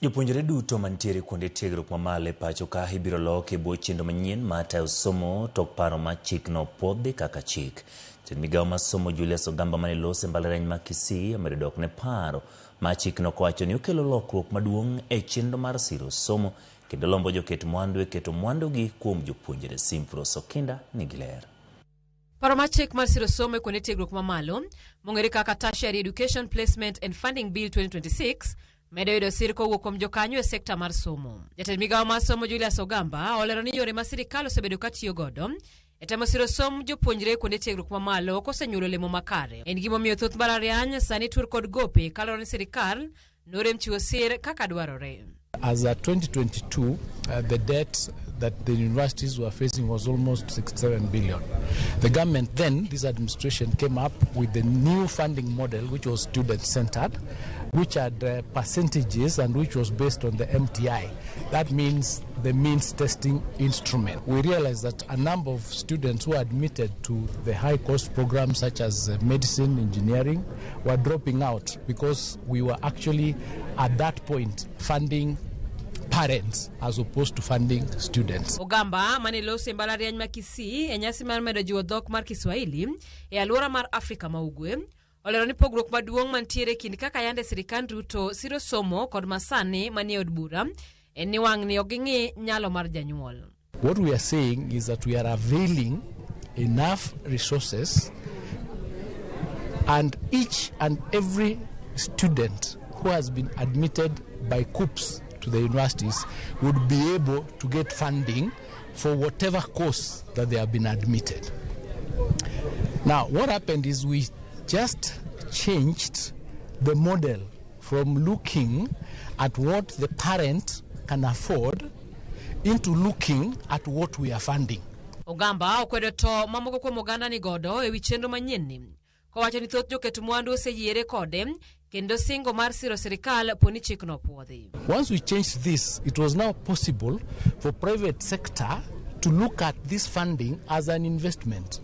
Jopuonjre duto mantiere kuonde tiegruok mamalo e pacho ka ibiro lok e bwo chenro manyien mar tayo somo tok paro mar chikno puodhi kaka chik. Jatend migao mar somo Julius Ogamba mane loso e mbalariany ma Kisii omedo dok ne paro mar chikno kowacho ni okelo lokruok maduong' e chenro mar siro somo kendo lombo joket mwandu e keto mwandugi kuom jopuonjre. Simfros Okinda nigi ler. Paro mar chik mar siro somo e kuonde tiegruok mamalo mong'ere kaka Tertiary Education Placement and Funding Bill 2026 medo yudo sir kowuok kuom jokanyo e sekta mar somo. Jatend migawo mar somo Julius Ogamba olero ni yore ma sirikal osebedo ka tiyo godo e temo siro somb jopuonjre kuonde tiegruok mamalo ok osenyuolo olemo makare. En gimomiyo thoth mbalariany sani tur kod gope kaluwore ni sirikal norem chiwo sir kaka dwarore. As at 2022, the debt that the universities were facing was almost 67 billion. The government then, this administration, came up with the new funding model, which was student-centered, which had percentages and which was based on the MTI. That means the means testing instrument. We realized that a number of students who are admitted to the high-cost programs such as medicine, engineering, were dropping out because we were actually, at that point, funding parents as opposed to funding students. Ogamba mane loso e mbalariany ma Kisii e nyasi mar medo jiwo dhok mar Kiswahili e alwora mar Afrika ma Ugwe olero ni pogruok maduong' mantiere e kind kaka yande sirikand Ruto siro somo kod masani manie od bura en ni wang'ni ok ging'i nyalo mar janyuol. What we are saying is that we are availing enough resources and each and every student who has been admitted by KUCCPS to the universities would be able to get funding for whatever course that they have been admitted. Now, what happened is we just changed the model from looking at what the parent can afford into looking at what we are funding. Ogamba okwedo to mamoko kuom oganda ni godo ewi chenro manyien kowacho ni thoth joket mwandu oseyiere kode kendo singo mar siro sirikal poni chikno opuodhi. Once we changed this, it was now possible for private sector to look at this funding as an investment.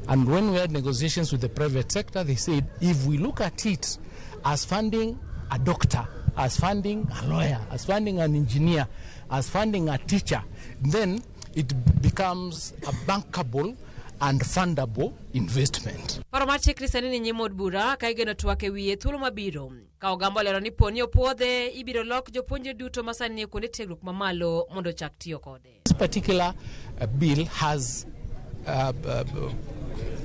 And when we had negotiations with the private sector, they said if we look at it as funding a doctor, as funding a lawyer, as funding an engineer, as funding a teacher, then it becomes a bankable and fundable investment. Paro mar chik ni sani ni nyim od bura ka igeno twak e wiye thuolo mabiro. Ka Ogamba olero ni poni opuodhe ibiro lok jopuonjre duto ma sani nie kuonde tiegruok mamalo mondo ochak tiyo kode. This particular bill has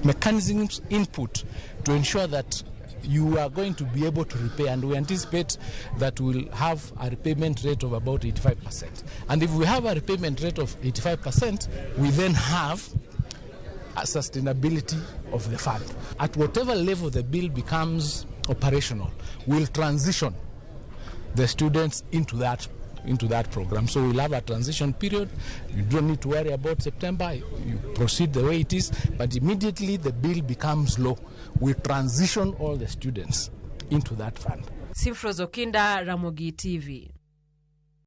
mechanisms input to ensure that you are going to be able to repay, and we anticipate that we'll have a repayment rate of about 85%. And if we have a repayment rate of 85%, we then have a sustainability of the fund. At whatever level the bill becomes operational, we'll transition the students into that program. So we'll have a transition period. You don't need to worry about September. You proceed the way it is, but immediately the bill becomes law, we transition all the students into that fund. Simfros Okinda, Ramogi TV.